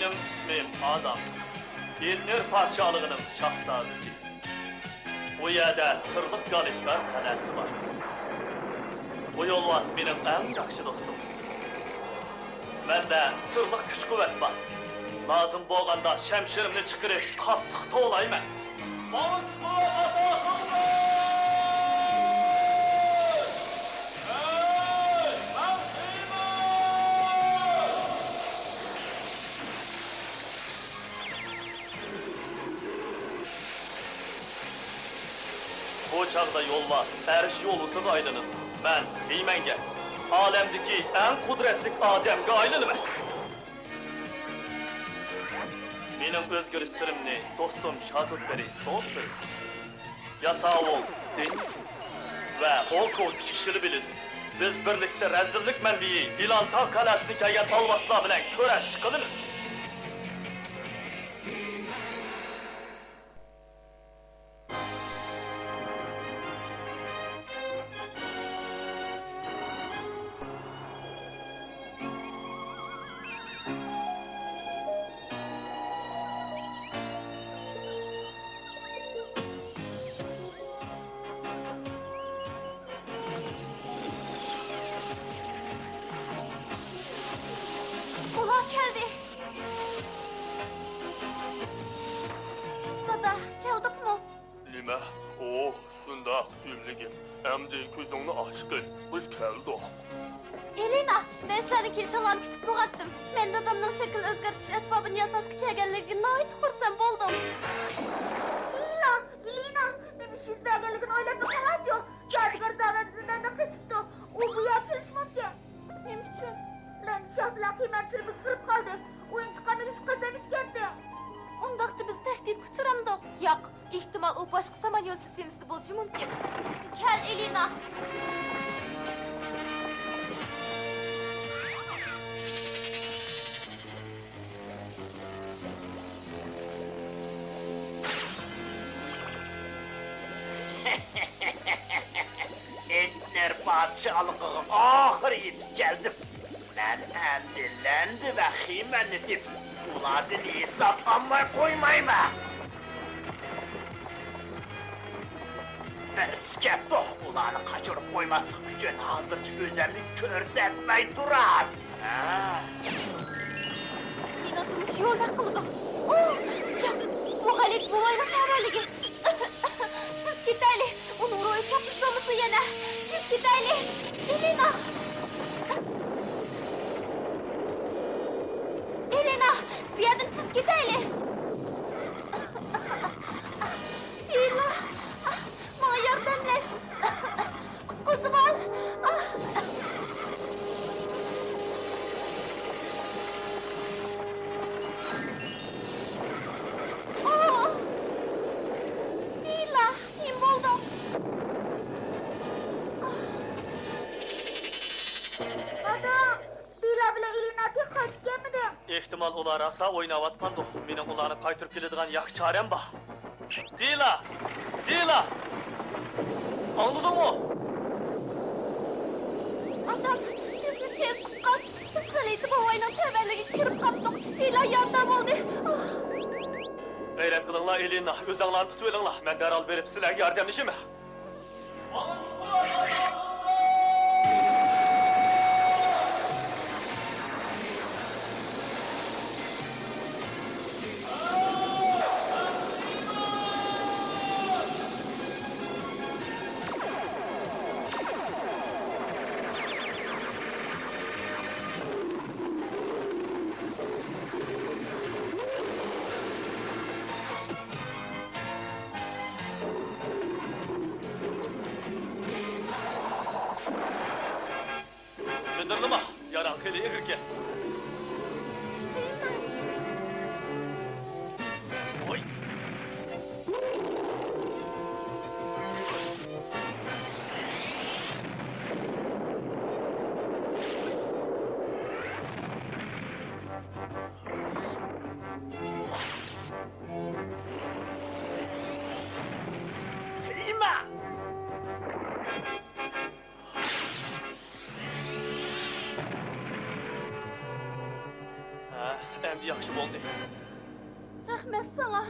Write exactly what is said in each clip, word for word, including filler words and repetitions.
مېنىڭ ئىسمىم ئادام. ئېتنېر پادىشاھلىقىنىڭ شاھزادىسى. بۇ يەردە سىرلىق گالىسكار قەلئەسى بار. بۇ يولۋاس مېنىڭ ئەڭ ياخشى دوستۇم. مەندە سىرلىق كۈچ-قۇۋۋەت بار. لازىم بولغاندا شەمشىرىمنى چىقىرىپ قاتتىق توۋلايمەن. ماڭا كۈچ-قۇۋۋەت ئاتا قىلغىن! ھەي، مەن خېمەن! بۇ چاغدا يولۋاس ئەرش يولۋىسىغا ئايلىنىپ، مەن خېمەنگە، ئالەمدىكى ئەڭ قۇدرەتلىك ئادەمگە ئايلىنىمەن. مېنىڭ ئۆزگىرىش سىرىمنى دوستۇم شاتۇتبېرى سوسىرس، ياساۋۇل دېنكىن ۋە ئوكو كۈچ كىشىلىرى بىلىدۇ. بىز بىرلىكتە رەزىللىك مەنبىيى ئىلان تاغ قەلئەسىدىن كەلگەن ئالۋاستىلار بىلەن كۈرەش قىلىمىز. ئۇلار كەلدى. دادا، كەلدۇقمۇ؟ نېمە؟ ئوھ، شۇنداق، سۆيۈملۈكۈم. ئەمدى كۆزۈڭنى ئاچقىن، بىز كەلدۇق. ئېلىنا، مەن سىلەرنىڭ كېلىشىڭلارنى كۈتۈپ تۇرغانتىم. مەن دادامنىڭ شەكىل ئۆزگەرتىش ئەسۋابىنى ياساشقا كەلگەنلىكىگە ناھايىتى خۇرسەن بولدۇم. ئېلىنا، ئېلىنا، نېمە ئىش يۈز بەرگەنلىكىنى ئويلاپ بېقىڭلارچۇ. جادۇگەر زاۋەت زىندانىدىن قېچىپتۇ. ئۇ بۇ يەرگە كېلىشى مۇمكىن. نېمە ئۈچۈن؟ لەنت شاھ بىلەن خېمەن تۈرمىگە كىرىپ قالدى. ئۇ ئىنتىقام ئېلىشقا قەسەم ئىچكەنتى. ئۇنداقتا بىز تەھدىتكە ئۇچرامدۇق؟ ياق، ئېھتىمال ئۇ باشقا سامان يول سىستېمىسىدا بولۇشى مۇمكىن. كەل، ئېلىنا! ئېتنېر پادىشاھلىقىغا ئاخىرى يېتىپ كەلدىم. مەن ئەمدى لەندى ۋە خېمەننى تېپىپ، ئۇلاردىن ھېساب ئالماي قويمايمەن. بىرسى كەپتۇ، ئۇلارنى قاچۇرۇپ قويماسلىق ئۈچۈن ھازىرچە ئۆزۈمنى كۆرسەتمەي تۇراي. ھە؟ مېنىڭچە مۇشۇ يولدەك قىلىدۇ. ئۇ، ياق، بۇ غەلىتە بوۋاينىڭ تەۋەلىكى. تېز كېتەيلى. ئۇنىڭ روھى چاپلىشىۋالمىسۇن يەنە. تېز كېتەيلى. ئېلىنا! ئېلىنا! بۇ يەردىن تېز كېتەيلى. دىلا! ماڭا ياردەملەش! قۇتقۇزۇۋال! دىلا! نېمە بولدۇڭ؟ دادا، دىلا بىلەن ئېلىنا تېخى قايتىپ كەلمىدى. ئېھتىمال، ئۇلار راسا ئويناۋاتقاندۇ. مېنىڭ ئۇلارنى قايتۇرۇپ كېلىدىغان ياخشى چارەم بار. دىلا! دىلا! ئاڭلىدىڭمۇ؟ ئاتام، بىزنى تېز قۇتقاز. بىز غەلىتە بوۋاينىڭ تەۋەلىكىگە كىرىپ قاپتۇق. دىلا يارىدار بولدى. ئاھ! غەيرەت قىلىڭلار، ئېلىنا، ئۆزۈڭلارنى تۇتۇۋېلىڭلار. مەن دەرھال بېرىپ سىلەرگە ياردەملىشىمەن. مىدىرلىما، ياراڭ خېلى ئېغىركەن. ھوي! ئەمدى ياخشى بولدى. رەھمەت ساڭا.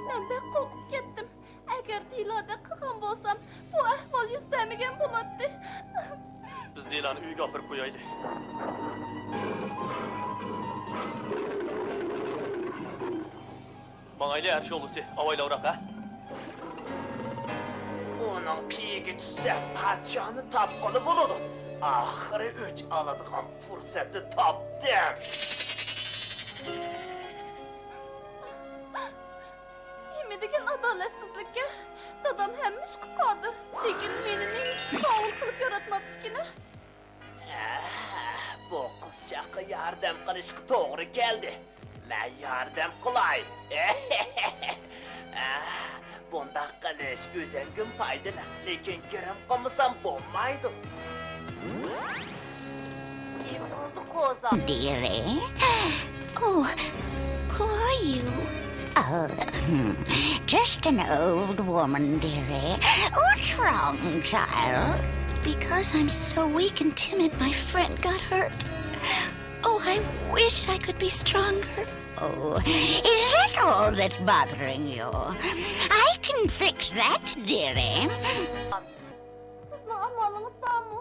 مەن بەك قورقۇپ كەتتىم. ئەگەر دىلادا قىلغان بولسام، بۇ ئەھۋال يۈز بەرمىگەن بولاتتى. بىز دىلانى ئۆيگە ئاپىرىپ قويايلى. ماڭايلى، ھەر شولىسى، ئاۋايلاۋراق، ھە؟ ئۇنىڭ پېيىگە چۈشسە، پادىشاھنى تاپقىلى بولىدۇ. ئاخىرى ئۆچ ئالىدىغان پۇرسەتنى تاپتىم. نېمە دېگەن ئادالەتسىزلىككە؟ دادام ھەممە ئىشقا قادىر، لېكىن مېنى نېمىشقا قاۋۇل قىلىپ ياراتماپتىكىنە؟ بۇ قىزچاققا ياردەم قىلىشقا توغرا كەلدى. مەن ياردەم قىلاي. بۇنداق قىلىش ئۆزۈڭگىمۇ پايدىلىق، لېكىن گىرىم قىلمىسام بولمايدۇ. نېمە بولدى، قوزا؟ دېرى؟ Who, who are you? Oh, hmm, just an old woman, dearie. What's wrong, child? Because I'm so weak and timid, my friend got hurt. Oh, I wish I could be stronger. Oh, is that all that's bothering you? I can fix that, dearie. سىزنىڭ ئامالىڭىز بارمۇ؟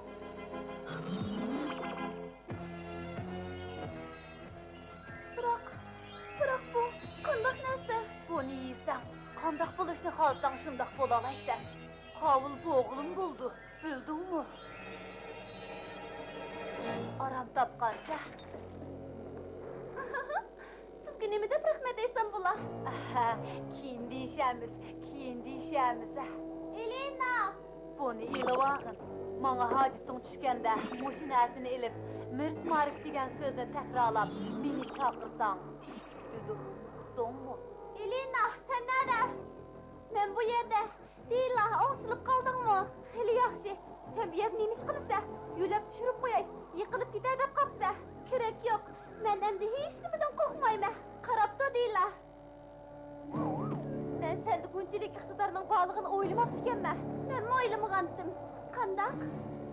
بىراق، بىراق بۇ قانداق نەرسە؟ بۇنى يېسەڭ، قانداق بولۇشنى خالىساڭ شۇنداق بولالايسەن. قاۋۇل بولغىلىمۇ بولىدۇ، بىلدىڭمۇ؟ ئارام تاپقانسەن. سىزگە نېمە دەپ رەھمەت ئېيتسام بولا؟ ئەھە، كېيىن دېيىشەرمىز، كېيىن دېيىشەرمىز. ئېلىنا! بۇنى ئېلىۋالغىن. ماڭا ھاجىتىڭ چۈشكەندە مۇشۇ نەرسىنى ئېلىپ، مىرت مارك دېگەن سۆزنى تەكرارلاپ، مېنى چاقىرساڭ، ئىش پۈتىدۇ. ئۇقتۇڭمۇ؟ ئېلىنا، سەن نەدە؟ مەن بۇ يەردە. دىلا، ئوڭشىلىپ قالدىڭمۇ؟ خېلى ياخشى. سەن بۇ يەردە نېمە ئىش قىلىسەن؟ يۆلەپ چۈشۈرۈپ قوياي. يىقىلىپ كېتەر دەپ قاپسەن. كېرەك يوق. مەن ئەمدى ھېچنېمىدىن قورقمايمەن. قاراپ تۇر، دىلا. مەن سەندە بۇنچىلىك ئىقتىدارنىڭ بارلىقىنى ئويلىماپتىكەنمەن. مەنمۇ ئويلىمىغانتىم. قانداق؟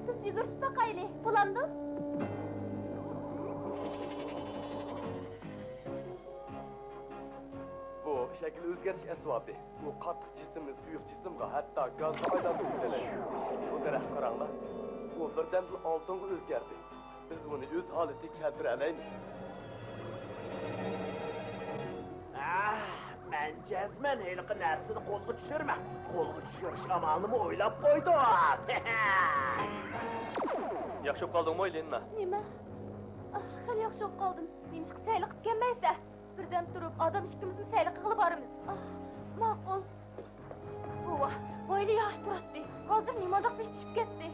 بىز يۈگۈرۈشۈپ باقايلى، بولامدۇ؟ بۇ شەكىل ئۆزگەرتىش ئەسۋابى. ئۇ قاتتىق جىسىمنى سۇيۇق جىسىمغا، ھەتتا گازغا ئايلاندۇرۇپ بېرەلەيدۇ. بۇ دەرەخ قاراڭلار. ئۇ بىردەمدىلا ئالتۇنغا ئۆزگەردى. بىز ئۇنى ئۆز ھالىتىگە كەلتۈرەلەيمىز. ئاھ، مەن جەزمەن ھېلىقى نەرسىنى قولغا چۈشۈرىمەن. قولغا چۈشۈرۈش ئامالىنىمۇ ئويلاپ قويدۇم. ياخشى بولۇپ قالدىڭمۇ، ئېلىنا؟ نېمە؟ ئاھ، خېلى ياخشى بولۇپ قالدىم. نېمىشقا سەيلە قىلىپ كەلمەيسەن؟ بىردەم تۇرۇپ، ئادام ئىككىمىزمۇ سەيلە قىلغىلى بارىمىز. ئاھ، ماقۇل. توۋا، بايلى ياخشى تۇراتتى. ھازىر نېمانداق بېشى چۈشۈپ كەتتى؟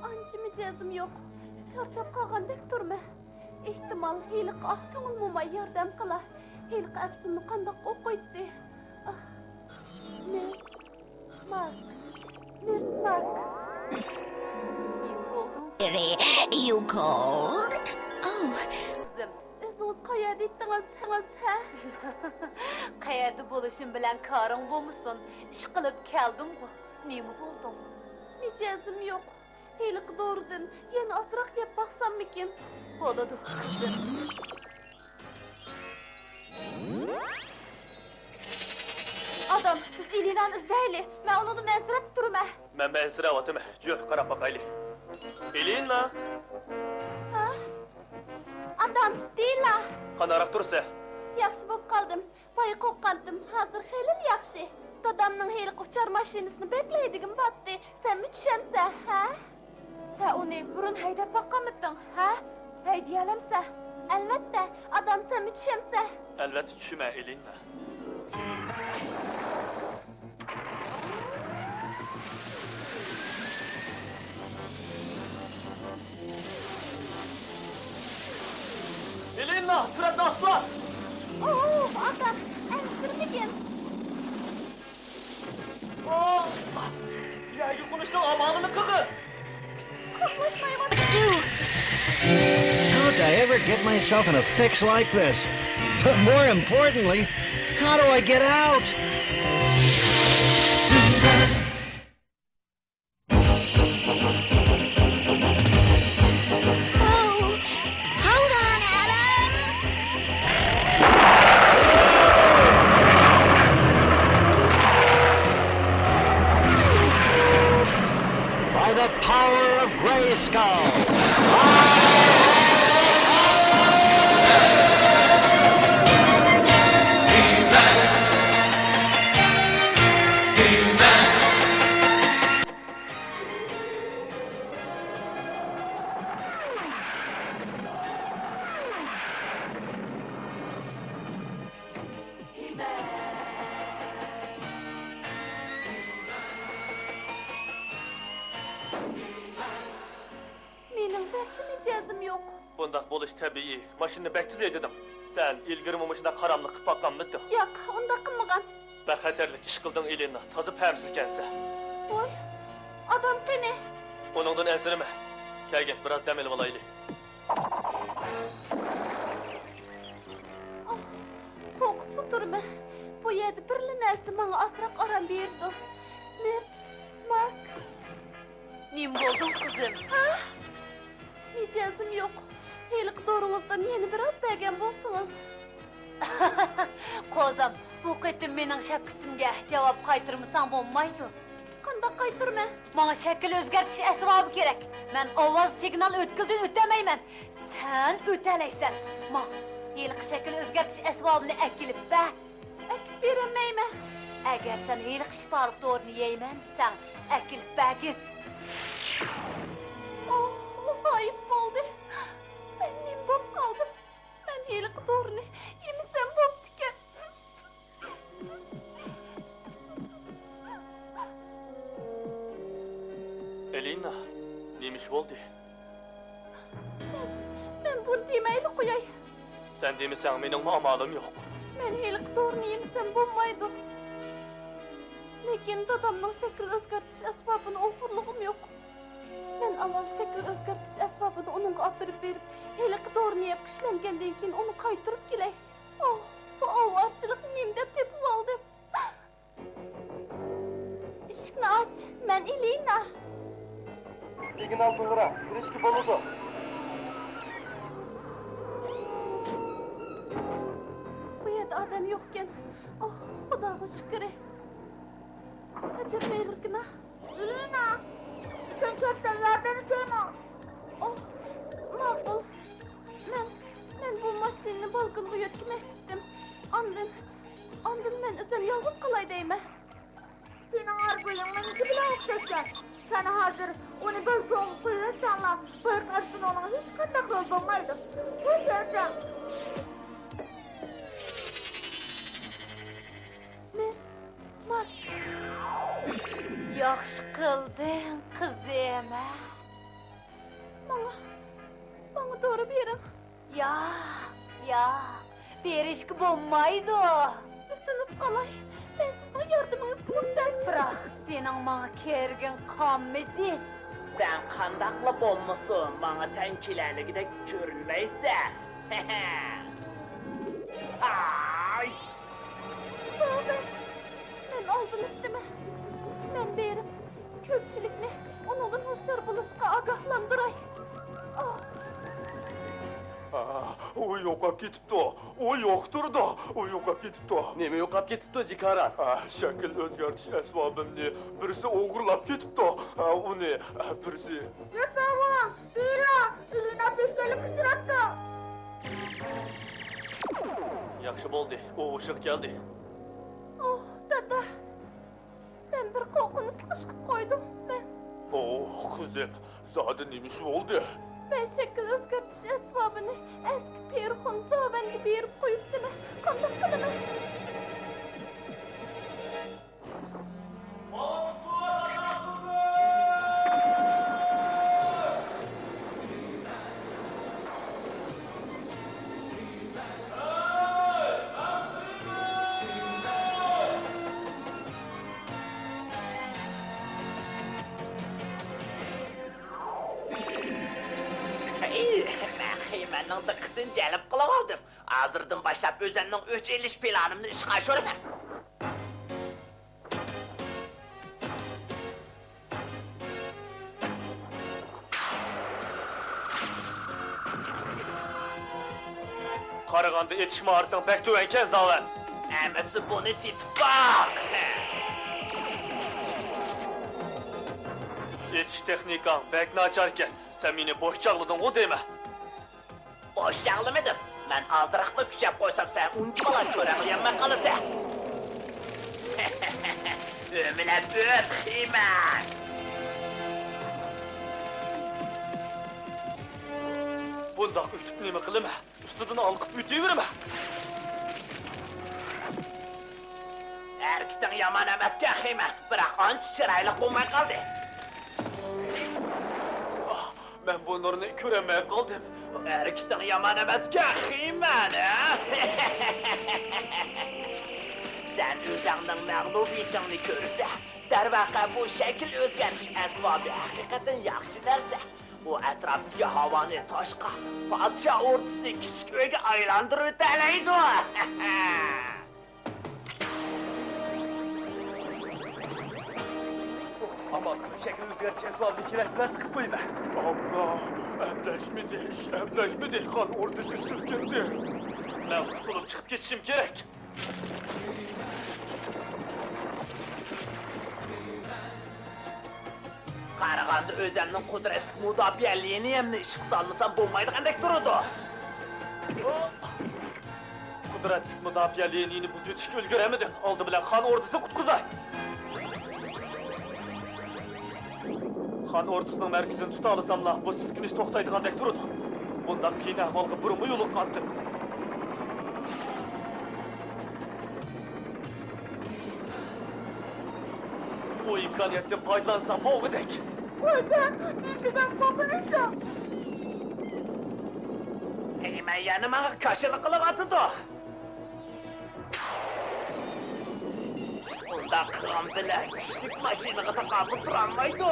ئانچىمۇ جەزم يوق. چارچاپ قالغاندەك تۇرمەن. ئېھتىمال، ھېلىقى ئاق كۆڭۈل موماي ياردەم قىلا. ھېلىقى ئەپسۇننى قانداق ئوقۇيتتى؟ ئاھ، مىرت مارك. مىرت مارك. نېمە بولدۇڭ؟ You called? Oh. قىزىم، ئۆزىڭىز قەيەردە ئىدىڭىز، ھە؟ قەيەردە بولۇشۇم بىلەن كارىڭ بولمىسۇن. ئىشقىلىپ كەلدىمغۇ. نېمە بولدۇڭ؟ مىجەزىم يوق. ھېلىقى دورىدىن يەنە ئازراق يەپ باقساممىكىن؟ بولىدۇ، قىزىم. ئادام، بىز ئېلىنانى ئىزدەيلى. مەن ئۇنىڭدىن ئەنسىرەپلا تۇرىمەن. مەنمۇ ئەنسىرەۋاتىمەن. جۈر، قاراپ باقايلى. ئېلىنا! ھە؟ ئادام، دىلا! قانداقراق تۇرىسەن؟ ياخشى بولۇپ قالدىم. بايا قورققانتىم، ھازىر خېلىلا ياخشى. دادامنىڭ ھېلىقى ئۇچار ماشىنىسىنى بەكلا ھەيدىگۈم بارتتى. سەنمۇ چۈشەمسەن، ھە؟ سەن ئۇنى بۇرۇن ھەيدەپ باققانمىدىڭ، ھە؟ ھەيدىيەلەمسەن؟ ئەلۋەتتە، ئادام، سەنمۇ چۈشەمسەن؟ ئەلۋەتتە چۈشىمەن، ئېلىنا. ئېلىنا، سۈرئەتنى ئاستىلات! ئوھ، ئاكام، ئەنسىرىمىگىن. ئوھ! يەرگە قونۇشنىڭ ئامالىنى قىلغىن! قاقلاشمايۋاتىدۇ. How did I ever get myself in a fix like this? But more importantly, how do I get out? Oh, hold on, Adam. Go! مېنىڭ بەكلا مىجەزىم يوق. بۇنداق بولۇش تەبىئىي. ماشىنىنى بەك تېز ھەيدىدىڭ. سەن ئىلگىرىمۇ مۇشۇنداق قاراملىق قىلىپ باققانمىدىڭ؟ ياق، ئۇنداق قىلمىغان. بەك خەتەرلىك ئىش قىلدىڭ، ئېلېنا. تازا پەمسىزكەنسەن. ۋاي، ئادام قېنى؟ ئۇنىڭدىن ئەنسىرىمە. كەلگىن، بىراز دەم ئېلىۋالايلى. ئاھ، قورقۇپلا تۇرىمەن. بۇ يەردە بىرلا نەرسە ماڭا ئازراق ئارام بېرىدۇ. مېر، مارك. نېمە بولدۇڭ، قىزىم؟ ھە؟ مىجەزىم يوق. ھېلىقى دورىڭىزدىن يەنە بىراز بەرگەن بولسىڭىز. قوزام، بۇ قېتىم مېنىڭ شەپقىتىمگە جاۋاب قايتۇرمىساڭ بولمايدۇ. قانداق قايتۇرىمەن؟ ماڭا شەكىل ئۆزگەرتىش ئەسۋابى كېرەك. مەن ئاۋاز سىگنال ئۆتكىلىدىن ئۆتەلمەيمەن. سەن ئۆتەلەيسەن. ماڭ، ھېلىقى شەكىل ئۆزگەرتىش ئەسۋابىنى ئەكېلىپ بەر. ئەكىپ بېرەلمەيمەن. ئەگەر سەن ھېلىقى شىپالىق دورىنى يەيمەن دېسەڭ، ئەكېلىپ بەرگىن. ئوھ، ئۇ غايىب بولدى. مەن نېمە بولۇپ قالدىم؟ مەن ھېلىقى دورىنى يېمىسەم بوپتىكەن. ئېلېنا، نېمە ئىش بولدى؟ مەن، مەن بۇنى دېمەيلا قوياي. سەن دېمىسەڭ، مېنىڭمۇ ئامالىم يوق. مەن ھېلىقى دورىنى يېمىسەم بولمايدۇ. لېكىن دادامنىڭ شەكىل ئۆزگەرتىش ئەسۋابىنى ئوغرىلىغۇم يوق. مەن ئاۋۋال شەكىل ئۆزگەرتىش ئەسۋابىنى ئۇنىڭغا ئاپىرىپ بېرىپ، ھېلىقى دورىنى يەپ كۈچلەنگەندىن كېيىن ئۇنى قايتۇرۇپ كېلەي. ئوھ، بۇ ئاۋارىچىلىقنى نېمە دەپ تېپىۋالدىم؟ ئىشىكنى ئاچ، مەن ئېلېنا. سىگنال توغرا، كىرىشكە بولىدۇ. بۇ يەردە ئادەم يوقكەن. ئوھ، خۇداغا شۈكرى. ئەجەب مېغىركىنا. ئېلېنا، سەن كەپسەن، ياردەملىشەيمۇ؟ ئوھ، ماقۇل. مەن، مەن بۇ ماشىنىنى بالكونغا يۆتكىمەكچىدىم. ئاندىن، ئاندىن مەن ئۆزۈم يالغۇز قالاي دەيمەن. سېنىڭ ئارزۇيۇڭ مېنىڭكى بىلەن ئوخشاشكەن. سەن ھازىر ئۇنى بالكونغا قويۇۋەتسەڭلا، بايقارسىنونىڭ ھېچقانداق رولى بولمايدۇ. خوش ئەمىسە. مېر، ماك. ياخشى قىلدىڭ، قىزىم، ھە؟ ماڭا، ماڭا دورا بېرىڭ. ياق، ياق، بېرىشكە بولمايدۇ. ئۆتۈنۈپ قالاي، مەن سىزنىڭ ياردىمىڭىزگە موھتاج. بىراق سېنىڭ ماڭا كىرگۈڭ قالمىدى. سەن قانداقلا بولمىسۇن، ماڭا تەڭ كېلەلىگۈدەك كۆرۈنمەيسەن. ھاي! زاۋۇن، مەن ئالدىنىپتىمەن. مەن بېرىپ، كۆپچىلىكنى ئۇنىڭدىن ھوشيار بولۇشقا ئاگاھلاندۇراي. ئاھ. ئا، ئۇ يوقاپ كېتىپتۇ. ئۇ يوقتۇرىدۇ. ئۇ يوقاپ كېتىپتۇ. نېمە يوقاپ كېتىپتۇ، جىكاران؟ ئا، شەكىل ئۆزگەرتىش ئەسۋابىمنى بىرسى ئوغرىلاپ كېتىپتۇ. ئا، ئۇنى، ئا، بىرسى. ياساۋۇل! دېلا، ئېلېنا پېشكەللىككە ئۇچراپتۇ. ياخشى بولدى، ئۇ ھوشىغا كەلدى. ئوھ، دادا، مەن بىر قورقۇنچلۇق ئىش قىلىپ قويدۇم، مەن. ئوھ، قىزىم، زادى نېمە ئىش بولدى؟ مەن شەكىل ئۆزگەرتىش ئەسۋابىنى ئەسكى پېرخون زاۋەنگە بېرىپ قويۇپتىمەن. قانداق قىلىمەن؟ مەن خېمەننىڭ دىققىتىنى جەلپ قىلىۋالدىم. ھازىردىن باشلاپ ئۆزۈمنىڭ ئۆچ ئېلىش پىلانىمنى ئىشقا ئاشۇرىمەن. قارىغاندا ئېتىش ماھارىتىڭ بەك تۆۋەنكەن، زاۋەن. ئەمىسە بۇنى تېتىپ باق. ئېتىش تېخنىكاڭ بەك ناچاركەن. سەن مېنى بوش چاغلىدىڭغۇ دەيمەن. بوش چاغلىمىدىم. مەن ئازراقلا كۈچەپ قويسام، سەن ئۇنچىۋالا چۆرەڭلىيەلمەي قالىسەن. ئۆمىلەپ ئۆت، خىمەن! بۇنداق ئۆتۈپ نېمە قىلىمەن؟ ئۈستىدىن ھالقىپ ئۆتۈۋېرىمەن. ھەرىكىتىڭ يامان ئەمەسكەن، خىمەن، بىراق ئانچە چىرايلىق بولماي قالدى. ئاھ، مەن بۇ نۇرنى كۆرەلمەي قالدىم. ھەرىكىتىڭ يامان ئەمەسكەن، خىمەن، ھە؟ سەن ئۆزۈڭنىڭ مەغلۇبىيىتىڭنى كۆرىسەن. دەرۋەقە، بۇ شەكىل ئۆزگەرتىش ئەسۋابى ھەقىقەتەن ياخشى نەرسە. ئۇ ئەتراپتىكى ھاۋانى تاشقا، پادىشاھ ئوردىسىنى كىچىك ئۆيگە ئايلاندۇرۇۋېتەلەيدۇ. ئامال قىلىپ شەكىل ئۆزگەرتىش ئەسۋابىنى كېرەكسىز نەرسە قىلىپ قويىمەن. ئابلا، ئەپلەشمىدى، ئىش ئەپلەشمىدى، خان ئوردىسى سىلكىندى. مەن قۇتۇلۇپ چىقىپ كېتىشىم كېرەك. قارىغاندا ئۆزۈمنىڭ قۇدرەتلىك مۇداپىئە لىنىيەمنى ئىشقا سالمىسام بولمايدىغاندەك تۇرىدۇ. قۇدرەتلىك مۇداپىئە لىنىيىنى بۇزۇۋېتىشكە ئۈلگۈرەلمىدىم. ئالدى بىلەن خان ئوردىسىنى قۇتقۇزاي. خان ئوردىسىنىڭ مەركىزىنى تۇتالىساملا، بۇ سىلكىنىش توختايدىغاندەك تۇرىدۇ. بۇنداق قىيىن ئەھۋالغا بۇرۇنمۇ يولۇققانتىم. بۇ ئىمكانىيەتتىن پايدىلانسام بولغۇدەك. خوجا، نېمە دېگەن قورقۇنچلۇق! خىمەن يەنە ماڭا كاشىلا قىلىۋاتىدۇ. ئۇنداق قىلغان بىلەن كۈچلۈك ماشىنىغا تاقابىل تۇرالمايدۇ.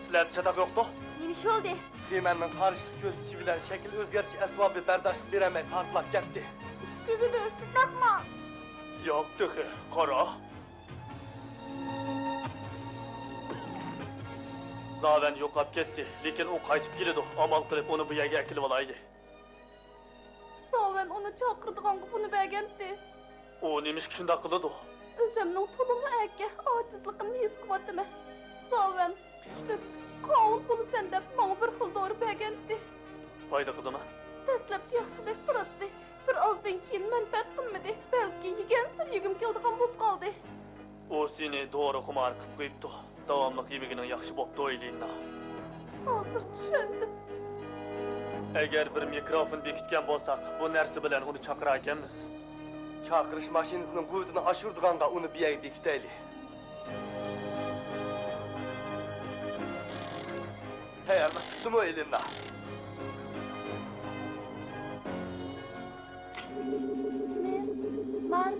سىلەردە چاتاق يوقتۇ؟ نېمە ئىش بولدى؟ خىمەننىڭ قارشىلىق كۆرسىتىشى بىلەن شەكىل ئۆزگەرتىش ئەسۋابى بەرداشلىق بېرەلمەي پارتلاپ كەتتى. ئىش تۈگىدى، شۇنداقمۇ؟ ياق تېخى، قارا. زاۋەن يوقاپ كەتتى، لېكىن ئۇ قايتىپ كېلىدۇ. ئامال قىلىپ ئۇنى بۇ يەرگە ئەكېلىۋالايلى. زاۋەن ئۇنى چاقىرىدىغانغا بۇنى بەرگەنتى. ئۇ نېمىشقا شۇنداق قىلىدۇ؟ ئۆزۈمنىڭ تولىمۇ ئەركە، ئاجىزلىقىمنى ھېس قىلىۋاتىمەن. زاۋەن كۈچلۈك، قاۋۇل بولىسەن دەپ ماڭا بىر خىل دورا بەرگەنتى. پايدا قىلدىمۇ؟ دەسلەپتە ياخشىدەك تۇراتتى. بىر ئازدىن كېيىن مەنپەئەت قىلمىدى، بەلكى يېگەنسېرى يېگۈم كېلىدىغان بولۇپ قالدى. ئۇ سېنى دورىخۇمار قىلىپ قويۇپتۇ. داۋاملىق يېمىگىنىڭ ياخشى بوپتۇ، ئېلىنا. ھازىر چۈشەندىم. ئەگەر بىر مىكروفون بېكىتكەن بولساق، بۇ نەرسە بىلەن ئۇنى چاقىراركەنمىز. چاقىرىش ماشىنىسىنىڭ قۇۋۋىتىنى ئاشۇرىدىغانغا ئۇنى بۇ يەرگە بېكىتەيلى. تەييارلىق پۈتتىمۇ، ئېلىنا؟ مېن بار.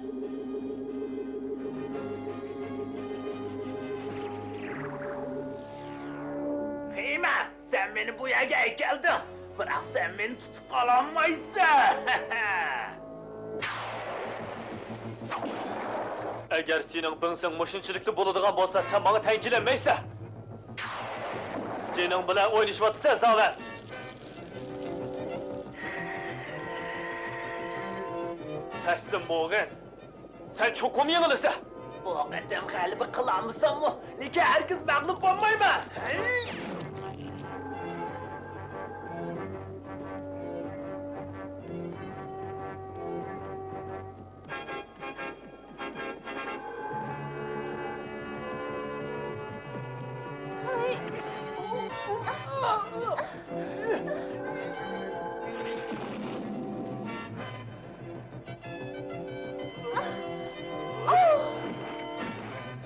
خىمەن، سەن مېنى بۇ يەرگە ئەكەلدىڭ، بىراق سەن مېنى تۇتۇپ قالالمايسەن. ئەگەر سېنىڭ بىڭسىڭ مۇشۇنچىلىكلا بولىدىغان بولسا، سەن ماڭا تەڭ كېلەلمەيسەن. جېنىڭ بىلەن ئوينىشىۋاتىسەن، زاۋەن. تەسلىم بولغىن. سەن چوقۇم يېڭىلىسەن. بۇ قېتىم غەلىبە قىلالمىساممۇ، لېكىن ھەرگىز مەغلۇپ بولمايمەن.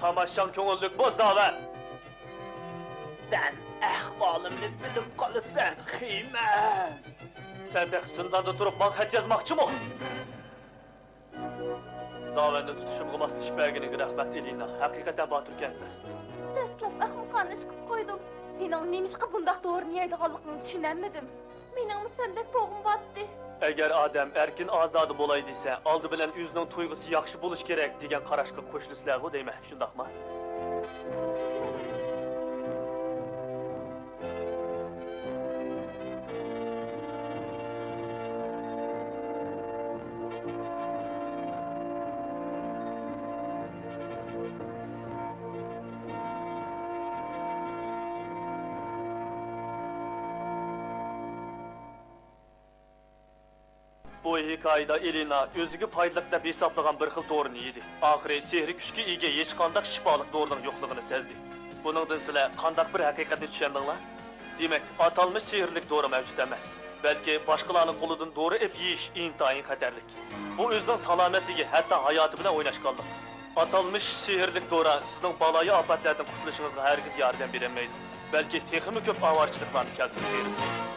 تاماشاڭ كۆڭۈللۈك بولسا، زاۋەن. سەن ئەھۋالىمنى بىلىپ قالىسەن، خىمەن. سەن تېخى زىنداندا تۇرۇپ ماڭا خەت يازماقچىمۇ؟ زاۋەننى تۇتۇشۇمغا ماسلىشىپ بەرگىنىڭگە رەھمەت، ئېلىنا. ھەقىقەتەن باتۇركەنسەن. دەسلەپ ئەخمىقانە ئىش قىلىپ قويدۇم. سېنىڭ نېمىشقا بۇنداق دورىنى يەيدىغانلىقىڭنى چۈشىنەلمىدىم. مېنىڭمۇ سەندەك بولغۇم بارتتى. ئەگەر ئادەم ئەركىن ئازادە بولاي دېسە، ئالدى بىلەن ئۆزىنىڭ تۇيغۇسى ياخشى بولۇشى كېرەك دېگەن قاراشقا قوشۇلىسىلەرغۇ دەيمەن، شۇنداقمۇ؟ بۇ ھېكايىدە ئېلىنا ئۆزىگە پايدىلىق دەپ ھېسابلىغان بىر خىل دورىنى يېدى. ئاخىرى سېھرىي كۈچكە ئىگە ھېچقانداق شىپالىق دورىنىڭ يوقلۇقىنى سەزدى. بۇنىڭدىن سىلەر قانداق بىر ھەقىقەتنى چۈشەندىڭلار؟ دېمەك، ئاتالمىش سېھىرلىك دورا مەۋجۇت ئەمەس، بەلكى باشقىلارنىڭ قولىدىن دورا ئېلىپ يېيىش ئىنتايىن خەتەرلىك. بۇ ئۆزىنىڭ سالامەتلىكى، ھەتتا ھاياتى بىلەن ئويناشقانلىق. ئاتالمىش سېھىرلىك دورا سىزنىڭ بالايىئاپەتلەردىن قۇتۇلۇشىڭىزغا ھەرگىز ياردەم بېرەلمەيدۇ، بەلكى تېخىمۇ كۆپ ئاۋارىچىلىكلارنى كەلتۈرۈپ بېرىدۇ.